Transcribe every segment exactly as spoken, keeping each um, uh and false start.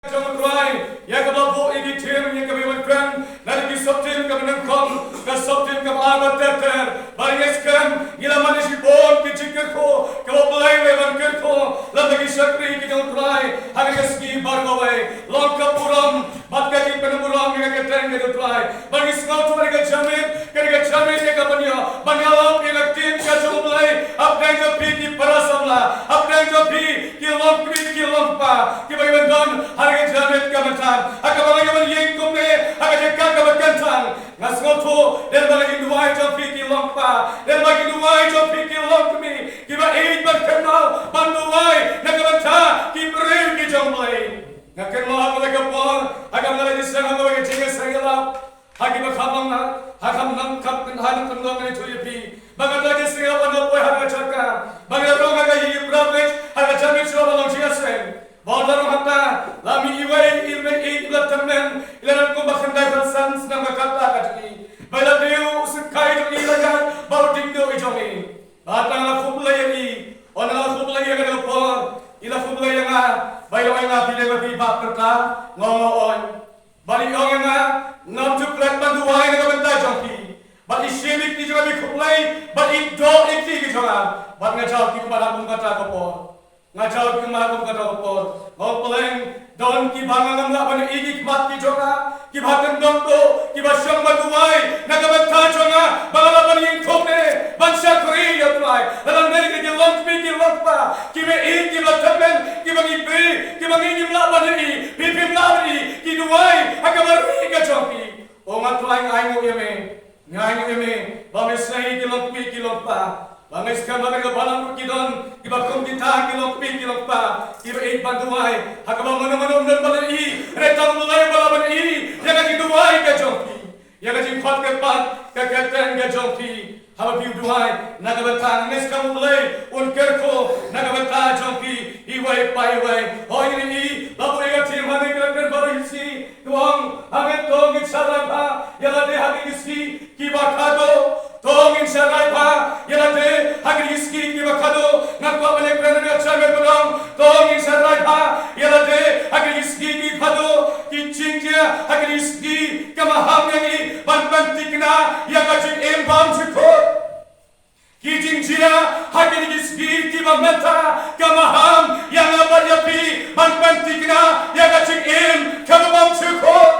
Jong u Trai, ïa kaba buh ïa ki tim, ïa kaba ïa wan kren, na ki sop tim kaba nyngkong, ka sop tim kaba ar bad ter ter, ba ngi skhem, ngi la mane shibun ki jingkyrkhu, kaba U Blei u wan kyrkhu, lada ki shakri ki jong u Trai, ha ka sngi baroh kawei, long ka burom, bad ka jingpynburom ïa ka kyrteng ka jong u Trai, ba ngi sngewthuh ïa ka jingmut, ka jingmut ïa ka ban ïoh, ban ïalap ïa ka ktien ka jong U Blei, hapdeng jong phi ki para samla, hapdeng jong phi, ki longkmie ki longkpa, kiba ïa don ha ka jingmut ka mynta, ha kaba ngi ïa ban ïeng kumne, ha ka jaka kaba kyntang. Nga sngewthuh, lada ba ki duwai jong phi ki longkpa, lada ba ki duwai jong phi ki longkmie, kiba ïeit ban kynmaw, ban duwai, na ka bynta ki briew ki jong U Blei. Nga kynmaw ha kawei ka por, ha kaba nga la ïaseng ha kawei ka jingïaseng ïalap. Ha kiba kham long na, ha kham nang kham pyn ha nang pynlong ngan ïathuh ïa phi. Ba nga la ïaseng ïalap ban poi ha ka jaka. Ba nga la rung ha ka ïing privilege, ha ka jaka shuwa ba long jingïaseng. Ba la rung hangta, la mih iwei, i mei i, i la tymmen, i la nang kumba khyndai phew san snem ka kata ka jong i. Ba i la dei u syngkai jong i, i la ïaid, ba u diengduh i jong i. Ba tang la khublei ïa i, ynda la khublei ïa ka dei por, i la khublei ïa nga, ba i la ong ïa nga phi dei ba phi bah pyrta, nga ong nga ong. Bad i ong ïa nga, ngam ju klet ban duwai na ka bynta jong phi. Bad i shim ïa ki jong nga, i khublei, bad i doh ïa ki ki jong nga. Bad nga jaw ïa ki kumba kum kata ka por. Nga jaw ïa ki kumba kum kata ka por. Nga ong Blei, don kiba nga ngam lah ban ïohi ki khmat ki jong nga, kiba kyndong duh, kiba shong ban duwai na ka bynta jong nga, ba nga lah ban ïeng kumne ban shakri ïa u Trai. Lada dei ki longkmie ki longkpa, kiba ïeit kiba tymmen, kiba ngi phi, kiba ngi ngim lah ban ïohi, phi phim lah ban ïohi, ki duwai ha kaba ri ka jong phi. O nga Trai, nga ainguh ïa me. Nga ainguh ïa me ba me sngew ïa ki longkmie ki longkpa. Ba nga skhem ba ka balang ruh ki don kiba kum kita ki longkmie ki longkpa, kiba ïeit ban duwai ha kaba mano mano um don ban ïohi, hynrei tang U Blei uba lah ban ïohi ïa ka jingduwai ka jong phi, ïa ka jingkhot ka pat ka kyrteng ka jong phi. Haba phi duwai na ka bynta nga, nga skhem U Blei un kyrkhu na ka bynta jong phi iwei pa iwei. Hooid, ngi la buh ïa ka theme ha kane ka kren baroh hi sngi. Ka ong, hangne to ngin sharai bha ïa lade ha ki sngi kiba khadduh. To ngin sharai bha ïa lade ha ki sngi kiba khadduh. Nga kwah ban ïakren ïa ka jingmut ba ong, to ngin sharai bha ïa lade ha ki sngi kiba khadduh. Ki jingjia ha ki sngi ki maham ïa ngi ban pynthikna ïa ka jingim bymjukut. Ki jingjia ha ki sngi kiba mynta ki maham ïa nga bad ïa phi ban pynthikna ïa ka jingim kaba bymjukut.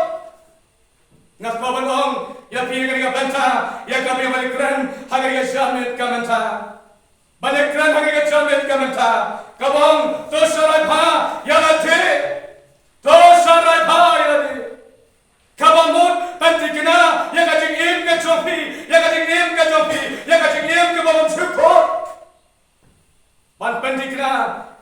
Nga kwah ban ong ïa phi ha kane ka bynta, ïa kaba ngi ban ïakren ha kane ka jingmut ka mynta. Ban ïakren ha kane ka jingmut ka mynta, ka ong, to sharai bha ïa lade. To sharai bha ïa lade. Kaba mut pynthikna ïa ka jingim ka jong phi, ïa ka jingim ka jong phi, ïa ka jingim kaba bymjukut. Ban pynthikna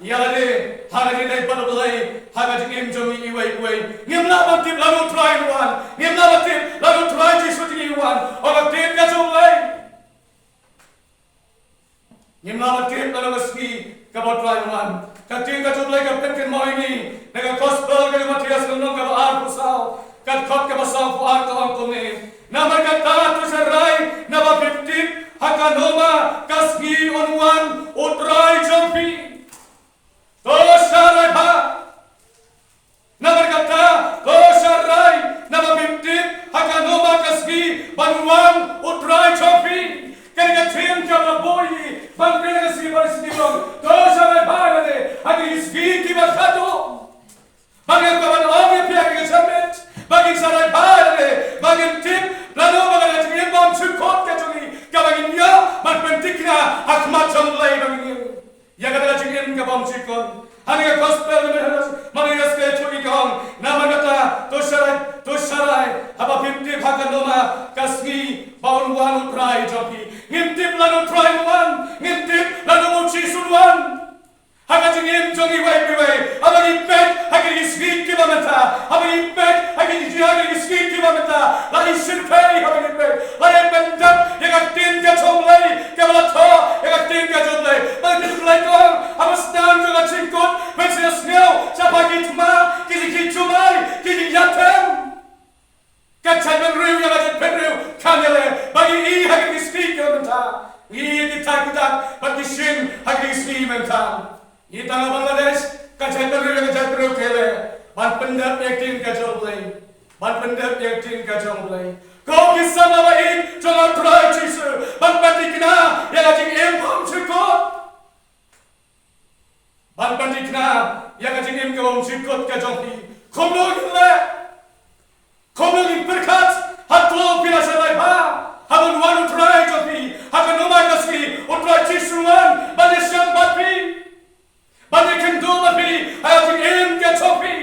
ïa lade ha ka jingïadei bad U Blei ha ka jingim jong ngi iwei iwei. Ngim lah ban tip lano U Trai un wan, ngim lah ban tip lano U Trai Jisu jong ngi un wan. Ong ka ktien ka jong U Blei, ngim lah ban tip lano ka sngi kaba U Trai un wan. Ka ktien ka jong U Blei ka pynkynmaw ïa ngi na ka Gospel ka jong u Mathaios, ka lynnong kaba arphew saw, ka dkhot kaba sawphew ar, ka ong kumne: Namar kata to sharai, naba phim tip ha kano ma ka sngi un wan U Trai jong phi. To sharai bha. Namar kata, to sharai, naba phim tip ha kano ma ka sngi ban wan U Trai jong phi. Kane ka theme kaba la buh ïa ngi ban kren ha ka sngi baroh hi sngi, ka ong, to sharai bha ïa lade ha ki sngi kiba khadduh. Ba ngi kwah ban ong ïa phi ha kane ka jingmut ba ngin sharai bha ïa lade, ba ngin tip lano ba ka jingim bymjukut ka jong ngi, kaba ngin ïoh ban pynthikna ha khmat jong U Blei ba ngin ïoh ïa kata ka jingim ka bymjukut. Ha kane ka Gospel jong u Mathaios, u Mathaios ka ïathuh ïa ngi, ka ong, namar kata to sharai, to sharai, haba phim tip ha kano ma ka sngi ba un wan U Trai jong phi. Ngim tip lano U Trai un wan, ngim tip lano U Jisu un wan ha ka jingim jong ngi iwei pa iwei. Haba ngi peit ha ki sngi kiba mynta, haba ngi peit ha ki, ha ki sngi kiba mynta, la i shyrkhei haba ngi peit, la i pyndep ïa ka ktien ka jong U Blei, kaba la thoh ïa ka ktien ka jong U Blei. Ba ngi peit, U Blei ka ong, haba sdang jong ka jingkut, phin sa ïohsngew shaphang ki thma, ki jingkhih jumai, ki jingïatheng. Ka jaitbynriew ïa ka jaitbynriew kan ïaleh. Ba ngi i ha kine ki sngi kiba mynta, ngi i ïa ki thait ki thait bad ki shin ha kine ki sngi mynta. Ngi tang ha Bangladesh, ka jaitbynriew ïa ka jaitbynriew ka ïaleh ban pyn pyndep ïa ka ktien ka jong U Blei. Ban pyndep ïa ka ktien ka jong U Blei. Ko ki samla ba ïeit jong U Trai Jisu, ban pynthikna ïa ka jingim bymjukut. Ban pynthikna ïa ka jingim ka bymjukut ka jong phi. Kumno ngin leh? Kumno ngin pyrkhat? Hato phi la sngewthuh ba haba un wan U Trai jong phi ha ka nohmai ka sngi, U Trai Jisu un wan ban ïashem bad phi, ban ïakynduh bad phi ha ka jingim ka jong phi?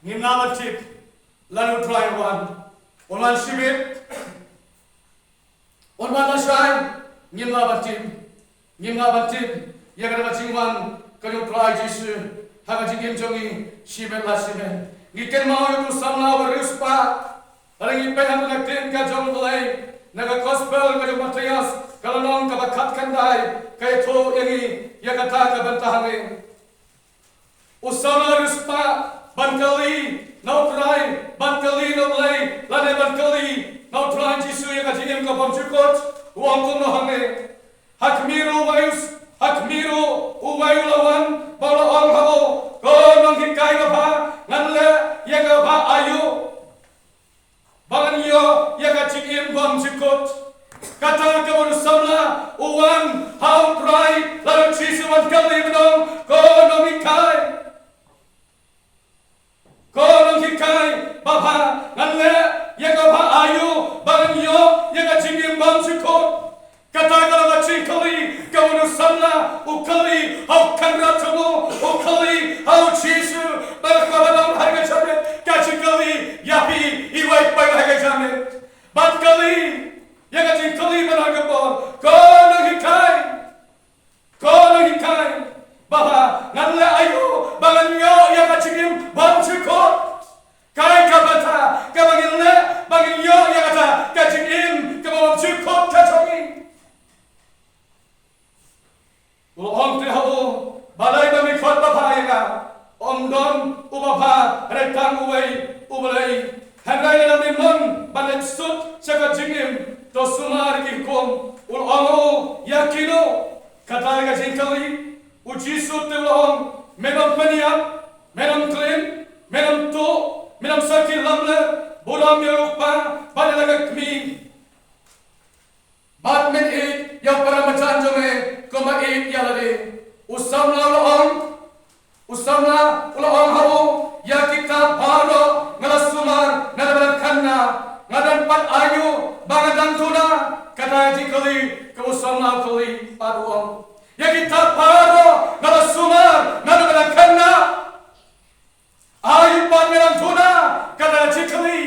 Ngim lah ban tip lada U Trai un wan. Un wan shibit, un wan lashai, ngim lah ban tip. Ngim lah ban tip ïa kata ka jingwan ka jong U Trai Jisu ha ka jingim jong ngi shibit la shibit. Ngi kynmaw ïa uto u samla uba riewspah. Lada ngi peit ha ka ktien ka jong U Blei, na ka Gospel ka jong u Mathaios, ka lynnong kaba khatkhyndai, ka ïathuh ïa ngi ïa kata ka bynta hangne. U samla riewspah ban kylli na U Trai, ban kylli na U Blei, lane ban kylli na U Trai Jisu ïa ka jingim ka bymjukut, u ong kumno hangne? Ha khmih ruh uwei u s-, ha khmih ruh uwei u la wan, bad u la ong ha u, Ko nonghikai babha, ngan leh ïa kaba aïu ba ngan ïoh ïa ka jingim bymjukut? Kata kaba u samla u wan ha U Trai, lada U Jisu un kylli, un ong, Ko nonghikai, ko nonghikai babha, ngan leh ïa kaba aïu ba ngan ïoh ïa ka jingim bymjukut? Kata ka long ka jingkylli kaba u samla u kylli ha u Kynrad jong u, u kylli ha U Jisu. Bad kaba long ha kane ka janmiet ka jingkylli ïa phi iwei pa ha kane ka janmiet. Ban kylli ïa ka jingkylli man ha ka por, Ko nonghikai, ko nonghikai babha, ngan leh aïu ba ngan ïoh ïa ka jingim bymjukut? Kaei ka bynta kaba ngin leh ba ngin ïoh ïa kata ka jingim kaba bymjukut ka jong ngi? U la ong te ha u, Balei ba me khot babha ïa nga? Ym don u babha, hynrei tang uwei U Blei. Hynrei lada me mon ban leit suk sha ka jingim, to sumar ïa ki hukum. U la ong ha u, Ïa kino? Kata ka jingkylli. U Jisu te u la ong, Me dang pynïap, me dang klim, me dang tuh, me dang sakhi lamler, burom ïa u kpa bad ïa la ka kmie, bad men ïeit ïa u para marjan jong me kumba ïeit ïa lade. U samla u la ong, u samla u la ong ha u, Ïa kita baroh nga la sumar naduh ba nga dang khynnah, nga dang pat aïu ba nga dang duna? Kata ka jingkylli kaba u samla u kylli bad u ong, Ïa kita baroh nga la sumar naduh ba nga dang khynnah, aïu pat nga dang duna? Kata ka jingkylli.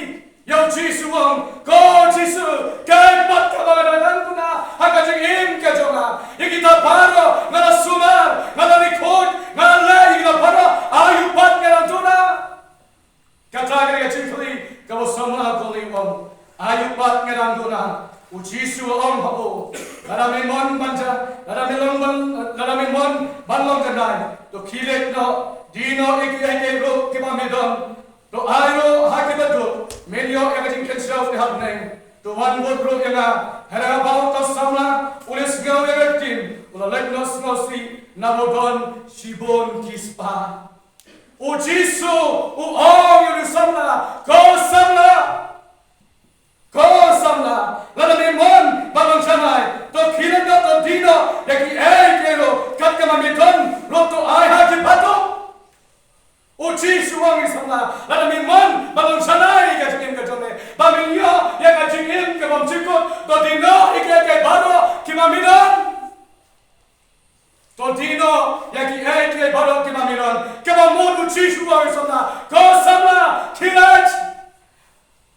Ïa u Jisu u ong, Ko Jisu, kaei pat kaba nga dang duna ha ka jingim ka jong nga? Ïa kita baroh nga la sumar, nga la leit khuid, nga la leh ïa kita baroh, aïu pat nga dang duna? Kata ka dei ka jingkylli kaba u samla u kylli u ong, Aïu pat nga dang duna? U Jisu u ong ha u, Lada me mon ban ja, lada me long ban, lada me mon ban long janai, to khie leit noh, die noh ïa kiei kiei ruh kiba me don, to ai ruh ha ki baduk, men ïoh ïa ka jingkynshew te ha bneng, to wan bud ruh ïa nga. Hynrei haba uta u samla u la ïohsngew ïa kata ka ktien, u la leit noh sngewsih naba u don shibun ki spah. U Jisu u ong ïa u samla, Ko samla, ko samla, lada me mon ban long janai, to khie leit noh, to die noh ïa kiei kiei ruh, kat kaba me don ruh to ai ha ki baduk. U Jisu u ong ïa u samla, lada me mon ban long janai ïa ka jingim ka jong me, ba men ïoh ïa ka jingim ka bymjukut, to die noh ïa kiei kiei baroh kiba me don. To die noh ïa kiei kiei baroh kiba me don. Kaba mut u Jisu u ong ïa u samla, Ko samla, khie leit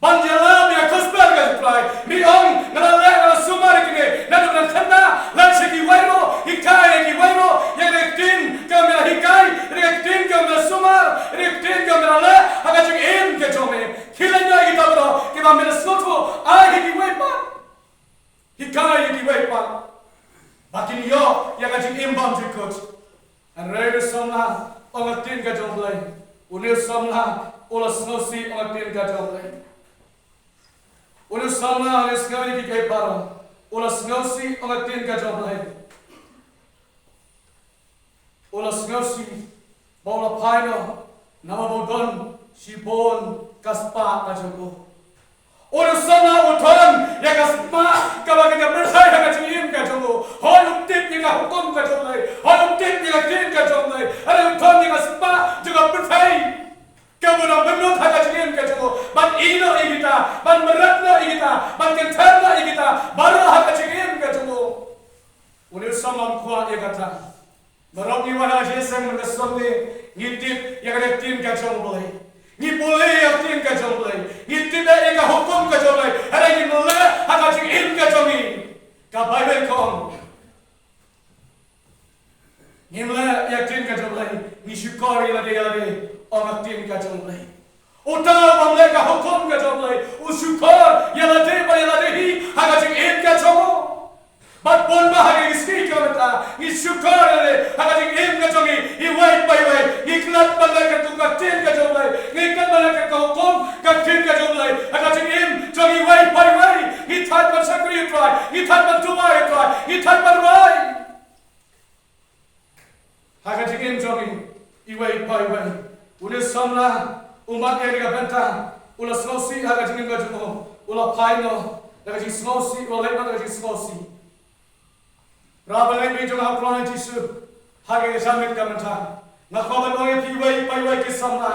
ban ïalam ïa ka gospel ka jong U Trai. Me ong, Nga la leh, nga la sumar ïa kine naduh ba nga dang khynnah. Leit sha kiwei ruh, hikai ïa kiwei ruh ïa kata ka ktien kaba me la hikai, ïa kata ka ktien kaba me la sumar, ïa kata ka ktien kaba me la leh ha ka jingim ka jong me. Khie leit noh ïa kita baroh kiba me la sngewthuh, ai ha kiwei pat, hikai ïa kiwei pat, ba kin ïoh ïa ka jingim bymjukut. Hynrei une u samla u ong ka ktien ka jong U Blei. Une u samla u la sngewsih u ong ka ktien ka jong U Blei. Une u samla u la ïohsngew ïa kiei kiei baroh. U la sngewsih u ong ka ktien ka jong U Blei. U la sngewsih bad u la phai noh. Namar ba u don shibun ka spah ka jong u. U samla u don ïa ka spah kaba kin ïa pyrthei ha ka jingim ka jong u. Hooid, u tip ïa ka hukum ka jong U Blei. Hooid, u tip ïa ka ktien ka jong U Blei. Hynrei u don ïa ka spah jong ka pyrthei kaba u nang bynnud ha ka jingim ka jong u, ban ïehnoh ïa kita, ban mrad noh ïa kita, ban kynthei noh ïa kita baroh ha ka jingim ka jong u. Une u samla um kwah ïa kata. Baroh ngi wan ha ka jingseng mynta ka sngi, ngi tip ïa ka ktien ka jong U Blei. Ngi pule ïa ka ktien ka jong U Blei. Ngi tip ïa ka hukum ka jong U Blei. Hynrei ngim leh ha ka jingim ka jong ngi. Ka Baibl ka ong, ngim leh ïa ka ktien ka jong U Blei, ngi shukor ïa lade ïa lade, ong ka ktien ka jong U Blei. Uta u bym leh ka hukum ka jong U Blei u shukor ïa lade bad ïa lade hi ha ka jingim ka jong u. Bad bun ba ha kine ki sngi ka mynta ngi shukor ïa lade ha ka jingim ka jong ngi, iwei pa iwei. Ngi klet ban leh katkum ka ktien ka jong U Blei, ngi klet ban leh katkum ka hukum ka ktien ka jong U Blei ha ka jingim jong ngi iwei pa iwei. Ngi thait ban shakri ïa U Trai, ngi thait ban duwai ïa U Trai, ngi thait ban rwai ha ka jingim jong ngi iwei pa iwei. Une u samla u mad ïa kane ka bynta, u la sngewsih ha ka jingim ka jong u, u la phai noh da ka jingsngewsih, u la leit noh da ka jingsngewsih. Para bangeit jong nga ha u Trai Jisu, ha kane ka janmiet ka mynta nga kwah ban ong ïa phi iwei pa iwei ki samla,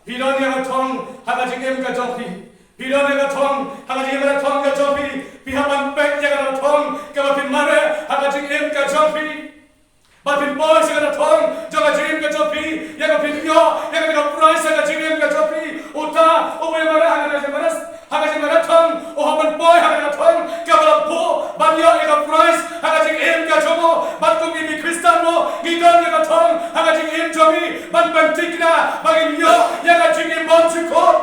phi don ïa ka thong ha ka jingim ka jong phi. Phi don ïa ka thong ha ka jingim, ka thong ka jong phi. Phi hap ban peit ïa ka thong kaba phin mareh ha ka jingim ka jong phi. Ba phin poi sha ka thong jong ka jingim ka jong phi, ïa ka phin ïoh ïa ka prize ha ka jingim ka jong phi. Uta uba ïa mareh ha ka jingim, ha ka jingim ka thong, u hap ban poi ha ka thong kaba la buh ban ïoh ïa ka prize ha ka jingim ka jong u. Bad kum ki Khristan mo, ngi don ïa ka thong ha ka jingim jong ngi ban pynthikna ba ngin ïoh ïa ka jingim bymjukut.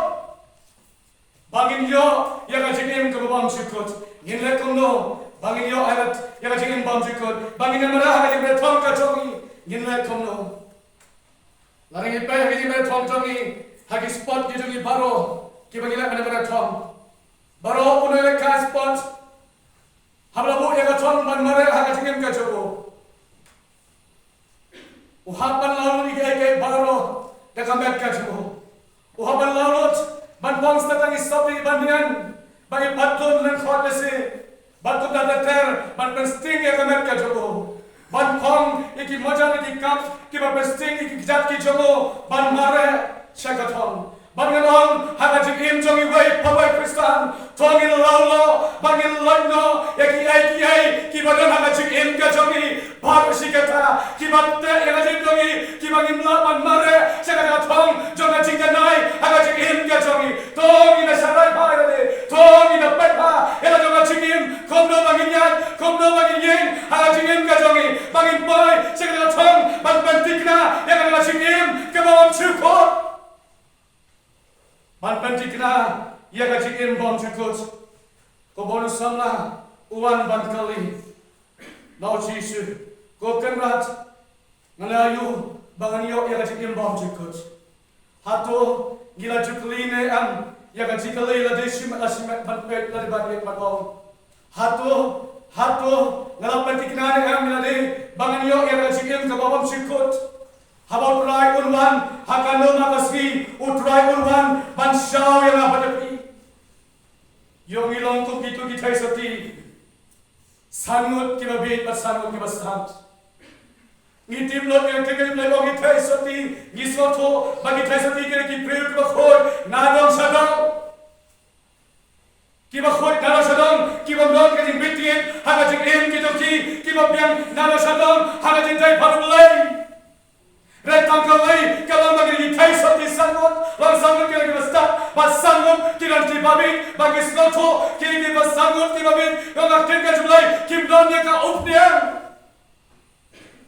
Ba ngin ïoh ïa ka jingim kaba bymjukut. Ngin leh kumno ba ngin ïoh ïa ka jingim bymjukut? Ba ngin ïa mareh ha ka jingim ka thong ka jong ngi. Ngin leh kumno? Lada ngi peit ha ka jingim ka thong jong ngi, ha ki sport ki jong ngi baroh kiba ngi leh ban mareh thong, baroh u nongïalehkai sport haba la buh ïa ka thong ban mareh ha ka jingim ka jong u, u hap ban law lut ïa kiei kiei baroh da ka met ka jong u. U hap ban law lut ban pang sa tang i sopti ban ïeng, ba i patlun lyngkhot lehse, bad kumta ter ter ban pynsting ïa ka met ka jong u, ban phong ïa ki majan ïa ki kap kiba pynsting ïa ki kjat ki jong u ban mareh sha ka thong. Bad ngan ong ha ka jingim jong iwei pa iwei Khristan, to ngin law noh bad ngin lait noh ïa kiei kiei kiba don ha ka jingim ka jong ngi. Bad shi katta kiba teh ïa ka jingim jong ngi, kiba ngim lah ban mareh sha ka thong jong ka jingdanai ha ka jingim ka jong ngi. To ngin ïa sharai bha ïa lade, to ngin ïa peit bha ïa la jong ka jingim, kumno ba ngin ïaid, kumno ba ngin ïeng ha ka jingim ka jong ngi, ba ngin poi sha ka thong ban pynthikna ïa ka jingim kaba bymjukut. Ban pynthikna ïa ka jingim bymjukut. Ko bun u samla u wan ban kylli na u Jisu, ko Kynrad, nga la ïoh ba ngan ïoh ïa ka jingim bymjukut. Hato ngi la ju kylli ne em ïa ka jingkylli lade shimet la shimet ban peit lade ban ïeng ban ong, hato, hato nga la pynthikna ne em ïa lade ba ngan ïoh ïa ka jingim kaba bymjukut? Haba U Trai un wan ha kano ma ka sngi, U Trai un wan ban shaw ïa nga bad ïa phi. Ïoh ngi long kum kito ki theisotti, san ngut kiba bieit bad san ngut kiba stad. Ngi tip lut ïa ka ktien U Blei ba ki theisotti, ngi sngewthuh ba ki theisotti ki dei ki briew kiba khuid nadong shadong. Kiba khuid nadong shadong, kiba ym don ka jingbit jingit ha ka jingim ki jong ki, kiba biang nadong shadong ha ka jingdei bad U Blei. Hynrei tang kawei ka long ba ki dei ki theisotti san ngut, long san ngut ki dei kiba stad, bad san ngut ki don kiba bieit, ba ki sngewthuh ki dei kiba san ngut kiba bieit. Ïa ka ktien ka jong U Blei, kim don ïa ka umphniang.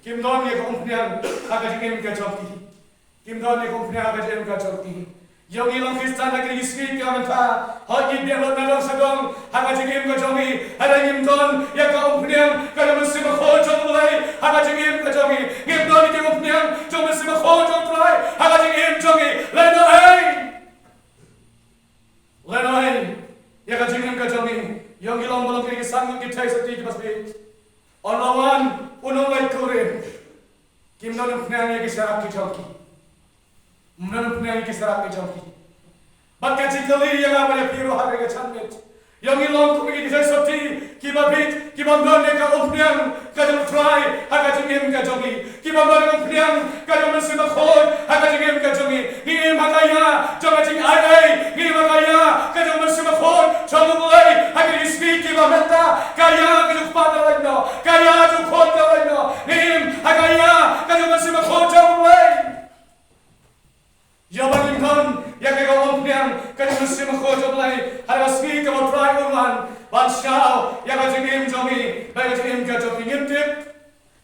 Kim don ïa ka umphniang ha ka jingim ka jong ki. Kim don ïa ka umphniang ha ka jingim ka jong ki. Ïa ngi long Khristan ha kine ki sngi ki mynta, hooid ngi biang lut nadong shadong ha ka jingim ka jong ngi, hynrei ngim don ïa ka umphniang ka jong U Mynsiem Bakhuid jong U Blei ha ka jingim ka jong ngi. Ngim don ïa ka umphniang jong U Mynsiem Bakhuid jong U Trai ha ka jingim jong ngi. Lehnohei, lehnohei ïa ka jingim ka jong ngi. Ïa ngi long ba long kine ki san ngut ki theisotti kiba bieit. Ynda la wan u nongleit kurim, kim don umphniang ïa ki sharak ki jong ki. Mano pynïaid ki sharak ki jong ki? Bad ka jingkylli ïa nga bad ïa phi ruh ha kane ka janmiet. Ïa ngi long kum ki theisotti kiba bit, ki bym don ïa ka umphniang ka jong U Trai ha ka jingim ka jong ngi. Ki bym don ïa ka umphniang ka jong U Mynsiem Bakhuid ha ka jingim ka jong ngi. Ngi im ha ka ïa jong ka jingai ei, ngi im ha ka ïa ka jong U Mynsiem Bakhuid jong U Blei ha kine ki sngi kiba mynta, ka ïa ka jong U Kpa ka lait noh, ka ïa jong U Khun ka lait noh. Ngi im ha ka ïa ka jong U Mynsiem Bakhuid jong U Blei. Ïa ba ngin don ïa ka umphniang ka jong U Mynsiem Bakhuid jong U Blei ha ka sngi kaba U Trai un wan ban shaw ïa ka jingim jong ngi bad ka jingim ka jong ngi. Ngim tip.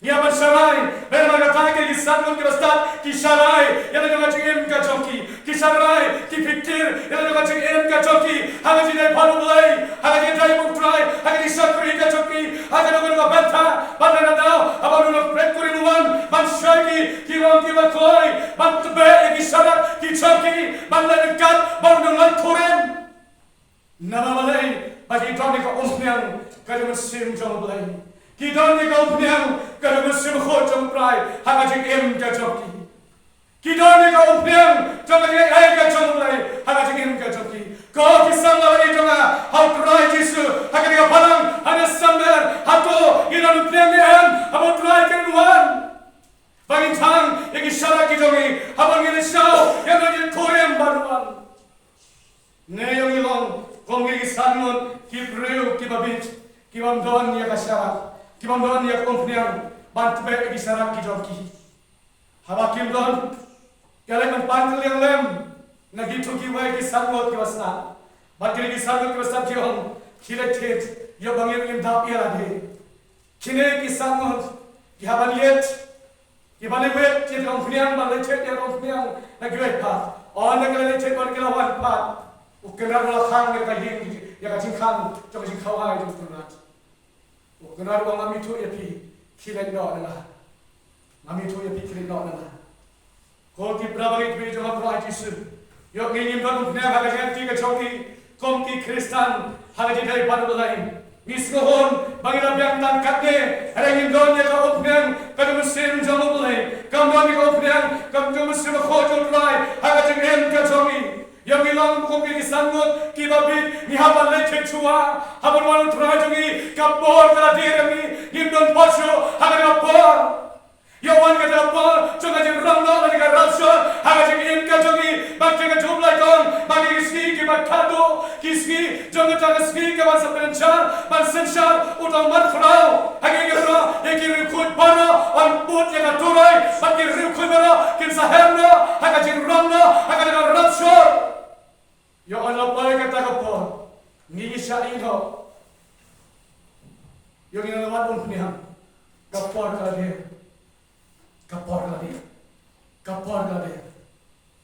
Ngi hap ban sharai, bad namar kata ki san ngut kiba stad ki sharai ïa la jong ka jingim ka jong ki. Ki sharai, ki pyrkhat ïa la jong ka jingim ka jong ki ha ka jingdei bad U Blei, ha ka jingdei bad U Trai, ha ka jingshakri ka jong ki ha kano kano ka bynta. Bad na kata, haba U Nongpynkhuid un wan ban shoi ki, ki long kiba kloi ban tbeh ïa ki sharak ki jong ki, ban leh ryngkat bad U Nongpynkhuid. Namar balei? Ba ki don ïa ka umphniang ka jong U Mynsiem jong U Blei. Ki don ïa ka umphniang ka jong U Mynsiem Bakhuid jong U Trai ha ka jingim ka jong ki. Ki don ïa ka umphniang jong ka jingaiei ka jong U Blei ha ka jingim ka jong ki. Ko ki samla baieit jong nga ha U Trai Jisu, ha kane ka balang, ha kane ka symbai, hato ngi don umphniang ne em haba U Trai un wan? Ba ngin thang ïa ki sharak ki jong ngi haba ngin ïa shaw ïa la jong ka jingkurim ban wan. Ne ïa ngi long kum ki san ngut ki briew kiba bit, ki bym don ïa ka sharak, ki bym don ïa ka umphniang ban tbeh ïa ki sharak ki jong ki. Haba kim don, ki leit ban pan kylliang lem na kito kiwei ki san ngut kiba stad. Bad kine ki san ngut kiba stad ki ong, khie leit thied, ïoh ba ngin im dap ïa lade. Kine ki san ngut ki hap ban leit, ki ban leit thied ïa ka umphniang, ban leit thied ïa ka umphniang na kiwei pat. Ynda ki la leit thied bad ki la wan pat, U Kynrad u la khang ïa ka ïing, ïa ka jingkhang jong ka jingkhawai jong U Kynrad. U Kynrad u ong, ngam ithuh ïa phi, khie leit noh na nga. Ngam ithuh ïa phi, khie leit noh na nga. Ko ki para bangeit baieit jong U Trai Jisu, ïoh ngi ngim don umphniang ha ka jingim ka jong ngi kum ki Khristan ha ka jingdei bad U Blei. Ngi sngewhun ba ngi la biang tang katne, hynrei ngim don ïa ka umphniang ka jong U Mynsiem jong U Blei. Kam don ïa ka umphniang ka jong U Mynsiem Bakhuid jong U Trai ha ka jingim ka jong ngi. Ïa ngi long kum ki san ngut kiba bit, ngi hap ban leit thied shuwa. Haba un wan U Trai jong ngi, ka por ka la dier ïa ngi, ngim don por shuh ha kane ka por. Ïa wan kata ka por jong ka jingrong noh lane ka rapture ha ka jingim ka jong ngi, bad ka jingïathuh Blei ka ong ba kine ki sngi kiba khatduh, ki sngi jong kata ka sngi kaban sa pynshar, ban synshar uta u markhraw. Ha ki, ki riewkhuid baroh yn bud ïa ka turoi, bad ki riewkhuid baroh kin sa her noh ha ka jingrong noh ha kata ka rapture. Ïa wan la poi kata ka por, ngi ngi shah ïeh noh. Ïa ngi ngi la wan umphniang, ka por ka la dier. Ka por ka la dier. Ka por ka la dier.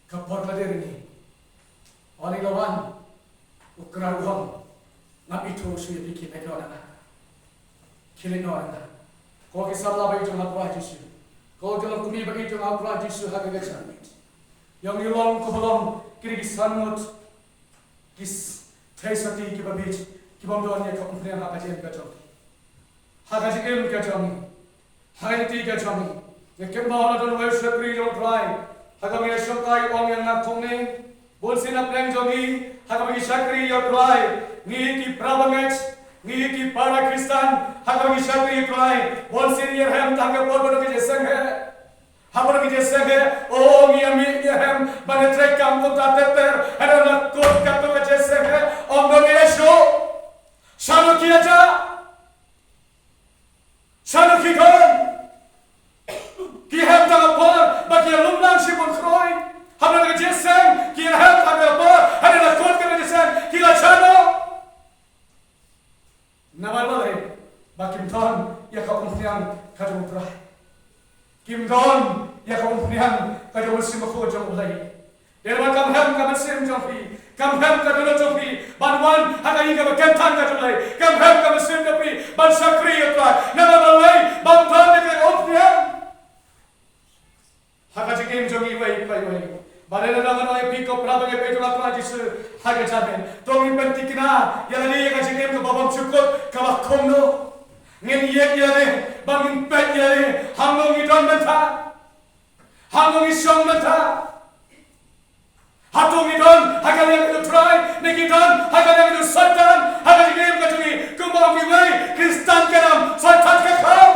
Ka por ka la dier ïa ngi. Ynda la wan, U Kynrad u ong, ngam ithuh shuh ïa phi, khie leit noh na nga. Khie leit noh na nga. Ko ki samla baieit jong U Trai Jisu, ko ki longkmie baieit jong U Trai Jisu ha kane ka janmiet. Ïa ngi long kumba long kine ki san ngut ki s-, theisotti kiba bit, ki bym don ïa ka umphniang ha ka jingim ka jong ki. Ha ka jingim ka jong ngi, ha ka lynti ka jong ngi, nga kynmaw la don uwei u shakri jong U Trai ha kaba ngi ïashongkai, u ong ïa nga kumne: Bunsien na pdeng jong ngi ha kaba ngi shakri ïa U Trai, ngi ki para bangeit, ngi ki para Khristan, ha kaba ngi shakri ïa U Trai, bunsien ngi ïarhem tang ha ka por ba don ka jingïaseng heh. Ha ka por ba don ka jingïaseng heh, o, ngi ïa mih, ngi ïarhem ban ïatreikam kumta ter ter. Hynrei la kut katto ka jingïaseng heh, ym don ei ei shuh. Shano ki ïaid? Shano ki don? Ki ïarhem tang ha ka por ba ki ïalum lang shibun khroi. Haba don ka jingïaseng ki ïarhem tang ha ka por, hynrei la kut katto ka jingïaseng, ki la shano? Namar balei? Ba kim don ïa ka umphniang ka jong U Trai. Kim don ïa ka umphniang ka jong U Mynsiem Bakhuid jong U Blei. Dei namar kam hem ka mynsiem jong phi, kam hem ka dohnud jong phi ban wan ha ka ïing kaba kynthah ka jong U Blei, kam hem ka mynsiem jong phi ban shakri ïa U Trai. Namar balei? Ba ym don ïa ka umphniang ha ka jingim jong ngi iwei pa iwei. Balei lada ngan ong ïa phi ko para bangeit bad jong U Trai Jisu ha ka janmiet, to ngin pynthikna ïa lade ïa ka jingim kaba bymjukut, kaba kumno. Ngin ïeit ïa lade, ba ngin peit ïa lade, hangno ngi don mynta, hangno ngi shong mynta. Hato ngi don ha ka liang ka jong u Trai, ne ngi don ha ka liang ka jong u Soitan, ha ka jingim ka jong ngi, kumba ong kiwei, Khristan ka nam, Soitan ka kham.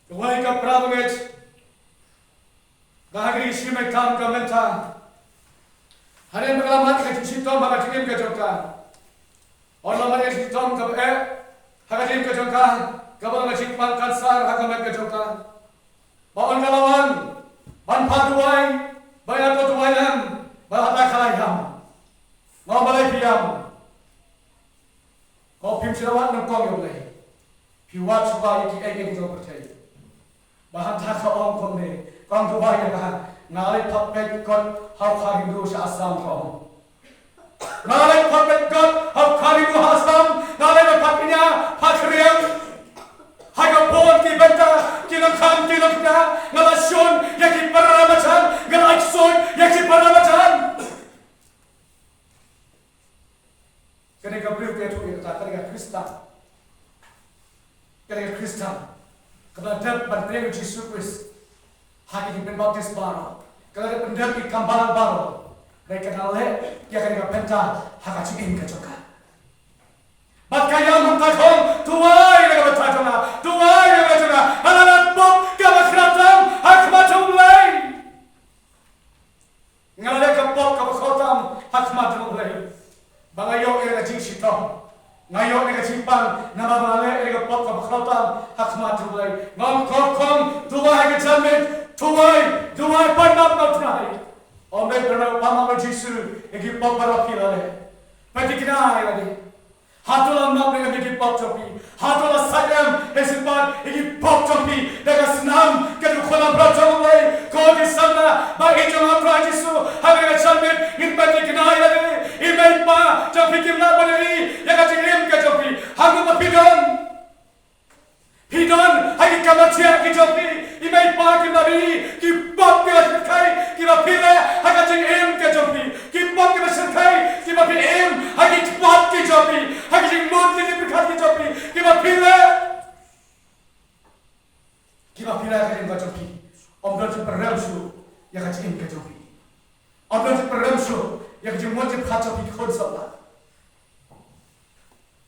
Kawei ka para bangeit, ba ha ka dei shi mai tam ka mynta. Hadien ba ka la mad ka jingshitom ha ka jingim ka jong ka. Ynda la mad ka jingshitom kaba eh ha ka jingim ka jong ka, kaba long ka jingpang kansar ha ka met ka jong ka. Ba ynda la wan ban phah duwai, ba ïa to duwai lem, ba la hata ka la ïam. Nga ong balei phi ïam? Ko phim shym la wad nyngkong ïa U Blei. Phi wad shuwa ïa kiei kiei ki jong ka pyrthei. Ba hangta ka ong kumne, ka ong duwai ïa nga, nga leit phah peit kot ha u Kha Rindu sha Assam, ka ong. Nga leit phah peit kot ha u Kha Rindu ha Assam, nga leit phah kñia, phah khriang. Ha ka bun ki bynta, ki nongkham, ki nongkñia, nga la shun ïa ki para marjan, nga la aisut ïa ki para marjan. Kane ka briew ka ïathuh ïa kata, kane ka Khristan. Kane ka Khristan kaba la dep ban trei ïa U Jisu Khrist ha ki jingpynbaptis baroh, kaba la dep ban dep ki kam balang baroh. Hynrei ka nang leh ïa kane ka bynta ha ka jingim ka jong ka. Bad ka ïam hangta, ka ong, duwai na ka bynta jong nga, duwai na ka bynta jong nga. Nga la lait pop kaba khraw tam ha khmat U Blei. Nga la leh ka pop kaba khraw tam ha khmat U Blei. Ba nga ïoh ïa ka jingshitom, nga ïoh ïa ka jingpang, namar ba nga leh ïa ka pop kaba khraw tam ha khmat U Blei. Nga ong, ko khun, duwai ha ka janmiet, duwai, duwai, pan map na U Trai. Ym dei ban pan map na U Jisu ïa ki pop baroh phi la leh. Peit, thikna ïa lade. Hato la map na ka bynta ki pop jong phi? Hato la sait em, eh, sympat ïa ki pop jong phi da ka snam ka jingkhun langbrot jong U Blei? Ko ki samla ba ïeit jong U Trai Jisu, ha kane ka janmiet ngin peit, thikna ïa lade. I mei i pa jong phi kim lah ban ïohi ïa ka jingim ka jong phi. Hato ba phi don, phi don ha ki kamra thiah ki jong phi, i mei i pa kim lah ban ïohi ki pop kiba shyrkhei kiba phi leh ha ka jingim ka jong phi, ki pop kiba shyrkhei kiba phi im ha ki khmat ki jong phi, ha ki jingmut ki jingpyrkhat ki jong phi, kiba phi leh, kiba phi leh ha ka jingim ka jong phi. Ym don jingpyrem shuh ïa ka jingim ka jong phi. Ym don jingpyrem shuh ïa ka jingmut jingpyrkhat jong phi, ki khun samla.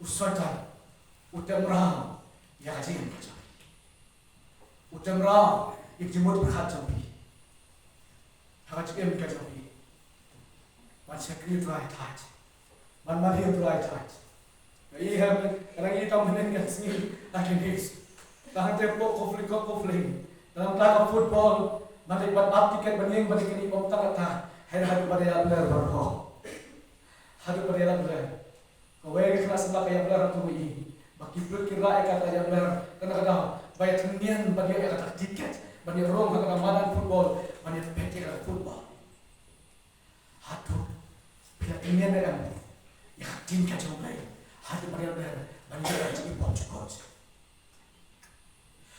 U Soitan u tip mraw ïa ka jingim ka jong phi. U tip mraw ïa ka jingmut jingpyrkhat jong phi ha ka jingim ka jong phi. Ban shakri U Trai thait, ban mane U Trai thait. Nga i hem, nga dang i tang mynnin ka sngi ha ki news. Tang hangtei pok kufling, kop kufling. Tang tang ka football, ban leit ban ap tiket ban ïeng ban ïeng, ym tang kata, haduh ban ïalam ler baroh. Haduh ban ïalam ler. Kawei ka khynnah samla ka ïalam ler hangto, i ba ki briew ki rah ïa kata ïalam ler. Kane ka daw ba ïa tyngen ban ïoh ïa kata tiket ban ïa rung ha kata madan football, ban ïa peit ïa kata football. Hato phi la tyngen ne em ïa ka ktien ka jong U Blei? Hato phi la tyngen ban ïa ka jingim bymjukut?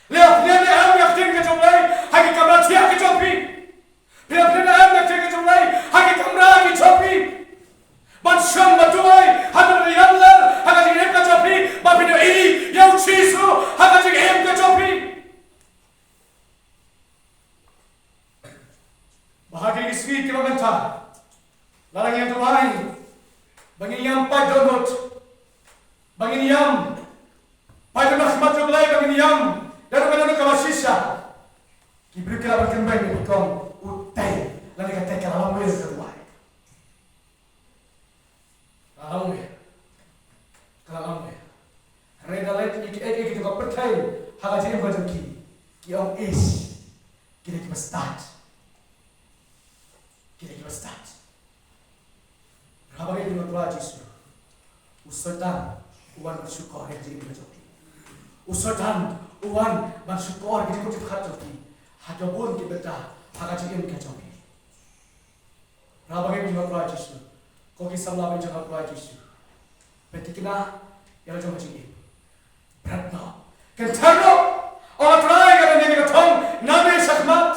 Phi la tyngen ne em ïa ka ktien ka jong U Blei ha ki kamra thiah ki jong phi? Phi la tyngen ne em ïa ka ktien ka jong U Blei ha ki kamra ki jong phi? Ban shong ban duwai, hato phi la ïalam ler ha ka jingim ka jong phi, ba phin ïohi ïa U Jisu ha ka jingim ka jong phi? Ba ha kine ki sngi kiba mynta, lada ngin duwai ba ngin ïam pait dohnud, ba ngin ïam pait dohnud ha khmat U Blei, ba ngin ïam da ruh kano kano kaba shisha, ki briew ki lah ban kynmaw ïa phi, ki ong, utei lane katei ka la lamwir ka duwai. Ka la lamwir. Ka la lamwir. Hynrei da leit ïa kiei kiei ki jong ka pyrthei ha ka jingim ka jong ki, ki ong, ish, ki dei kiba stad. Ki dei kiba stad. Haba ngi ïeng ha U Trai Jisu, u Soitan u wan ban shukor ïa ka jingim ka jong phi. U Soitan u wan ban shukor ïa ka jingim ka jong phi ha ka bun ki bynta ha ka jingim ka jong phi. Haba ngi ïeng ha U Trai Jisu, ko ki samla ba ïeit jong U Trai Jisu, pynthikna ïa la jong ka jingim. Bret noh. Kynthar noh. Ong, Trai, nga don ïa kane ka thong, nam ïa shakhmat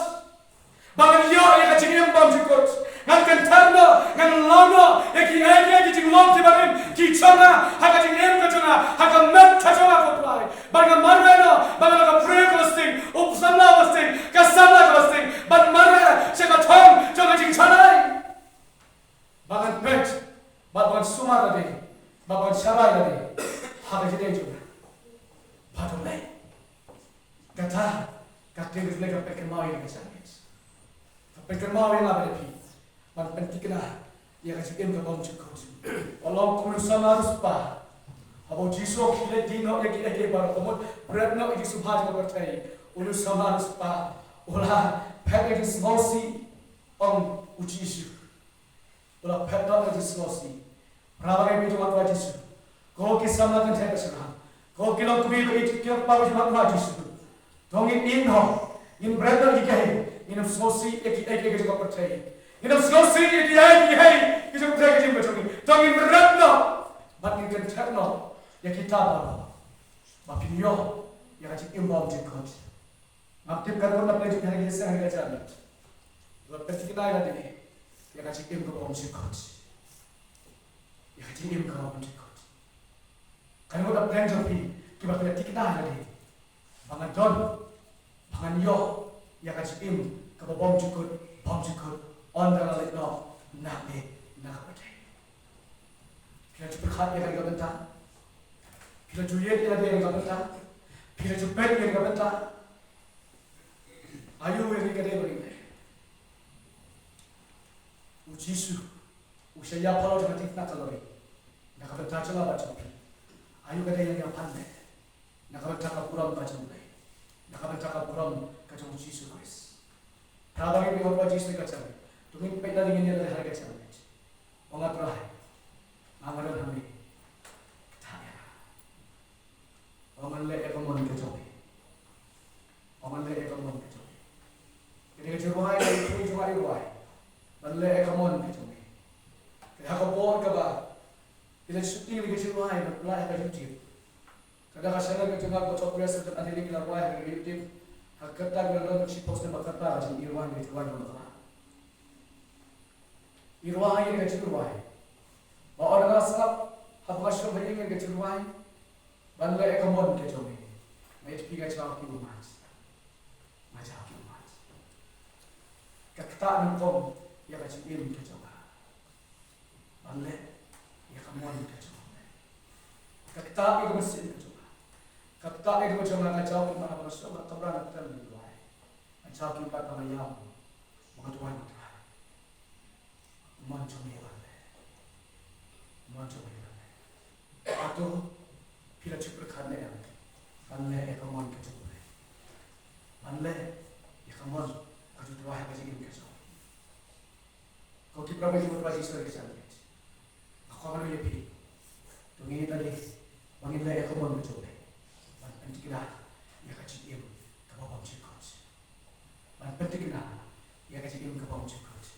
ba ngan ïoh ïa ka jingim bymjukut. Ngan kynthar noh, ngan law noh ïa kiei kiei ki jinglong kiba rim ki jong nga ha ka jingim ka jong nga, ha ka met ka jong nga, ko Trai. Bad nga marwei noh ba nga long ka briew kaba sting, u samla uba sting, ka samla Peit kynmaw ïa ka jingïeit. Peit kynmaw ïa nga bad ïa phi. Ban pynthikna ïa ka jingim ka bymjukut. Wat long kum u samla u spah. Haba u Jisu u khie leit die noh ïa kiei kiei baroh, ka mut bret noh ïa ki sumar jong ka pyrthei. U samla u spah u la phet ïa ka jingsngewsih, ong u Jisu. U la phet noh ïa ka jingsngewsih. Para bangeit jong U Trai Jisu, ko ki samla kynthei ba shynrang, ko ki longkmie ba ïeit, ki kyrpad jong U Trai Jisu, to ngin ïehnoh, ngin bret noh ïa kiei, ngin ym sngewsih ïa kiei kiei jong ka pyrthei. Ngin ym sngewsih ïa kiei kiei jong ka pyrthei ka jong ngi. To ngin bret noh bad ngin kynthih noh ïa kita baroh, ba phin ïoh ïa ka jingim bymjukut. Ngam tip ka ruh na pdeng jong phi ha kine ki sngi ha kane ka janmiet. Wat pynthikna ïa lade ïa ka jingim ka bymjukut. Ïa ka jingim ka bymjukut. Ka ruh na pdeng jong phi kiba phi la thikna ïa lade, ba ngan don, ba ngan ïoh ïa ka jingim kaba bymjukut, bymjukut, ynda nga la leit noh na pdeng, na ka pdeng. Phi la ju pyrkhat ïa kane ka bynta? Phi la ju ïeit ïa kane ka bynta? Phi la ju peit ïa kane ka bynta? Aïu ïa kane ka dei ba ngin leh? U Jisu u sa ïa pynlong jong ka thikna ka lori na ka bynta jong nga bad jong phi. Aïu ka dei ïa kane ka ban leh? Na ka bynta ka burom ka jong U Blei, na ka bynta ka burom ka jong U Jisu Khrist. Para bangeit jong U Trai Jisu ka jong, to ngin peit lade, ngin ïa lade ha ka jong. Ong, A Trai, nga don ha me. Thah ïa nga. Ong, ban leh ïa ka mon ka jong me. Ong, ban leh ïa ka mon ka jong me. Kane ka jingrwai ka jong nga, i rwai, ban leh ïa ka mon ka jong me. Kane ha ka por kaba phi la shooting ïa ka jingrwai, ban pynlait ha ka YouTube. Ka da ka channel ka jong nga Gospel Praise Worship Leader, ki la rwai ha ka YouTube. Ha ka kyrta ka la don ka shiteng post, namar ka kyrta ka jong i rwai, i rwai, i rwai. I rwai ïa ka jingrwai. Ba ynda nga sngap, haba nga shong ha ïing ïa ka jingrwai, ban leh ïa ka mon ka jong me. Nga ïathuh, nga jaw ki ummat. Nga jaw ki ummat. Ka ktah nyngkong ïa ka jingim ka jong nga. Ban leh ïa ka mon ka jong me. Ka ktah ïa ka mynsiem ka jong nga. Ka ktah ïa ka jong nga, nga jaw ki ummat, haba nga shong ha ka kamra, nga kren, nga rwai. Nga jaw ki ummat ba nga ïam, ba nga duwai, nga duwai. Mon jong me ban leh. Mon jong me ban leh. Hato phi la ju pyrkhat ne em ban leh ïa ka mon ka jong me? Ban leh ïa ka mon ka jong U Trai ha ka jingim ka jong phi. Ko ki para bangeit jong U Trai Jisu ka jong, nga kwah ban ong ïa phi, to ngin ïa lade ba ngin leh ïa ka mon ka jong U Blei, ban pynthikna ïa ka jingim kaba bymjukut. Ban pynthikna ïa ka jingim kaba bymjukut.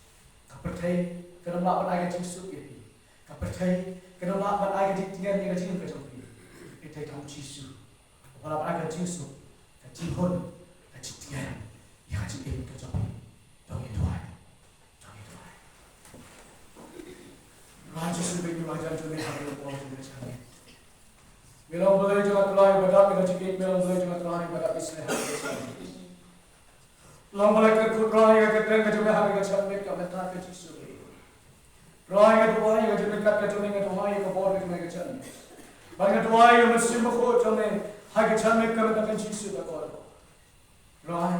Ka pyrthei kan ym lah ban ai ka jingsuk ïa phi. Ka pyrthei kan ym lah ban ai ka jingtngen ïa ka jingim ka jong phi. Ka pyrthei, tang U Jisu uba lah ban ai ka jingsuk, ka jinghun, ka jingtngen ïa ka jingim ka jong phi. To ngin duwai. To ngin duwai. Trai Jisu, bad ngi la jan jong me ha kane ka por jong ka jingim. Me long Blei jong nga Trai ba dap ïa ka jingïeit, me long Blei jong nga Trai ba dap ïa ka jingïeit. Long Blei kyrkhu Trai ïa ka kyrteng ka jong me ha kane ka jingïeit, ka bynta ka Jisu. Trai, nga duwai ïa ka jingmyntoi ka jong me, nga duwai ïa ka bor ka jong me ha kane ka jingïeit. Bad nga duwai ïa u Mynsiem Bakhuid jong me ha kane ka jingïeit, ka bynta ka Jisu ba kordor. Trai,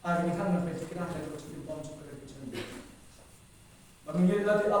ai ba ngin hap ban pynthikna ïa ka jingim bymjukut ka jong me. Ba ngin ïa lade ap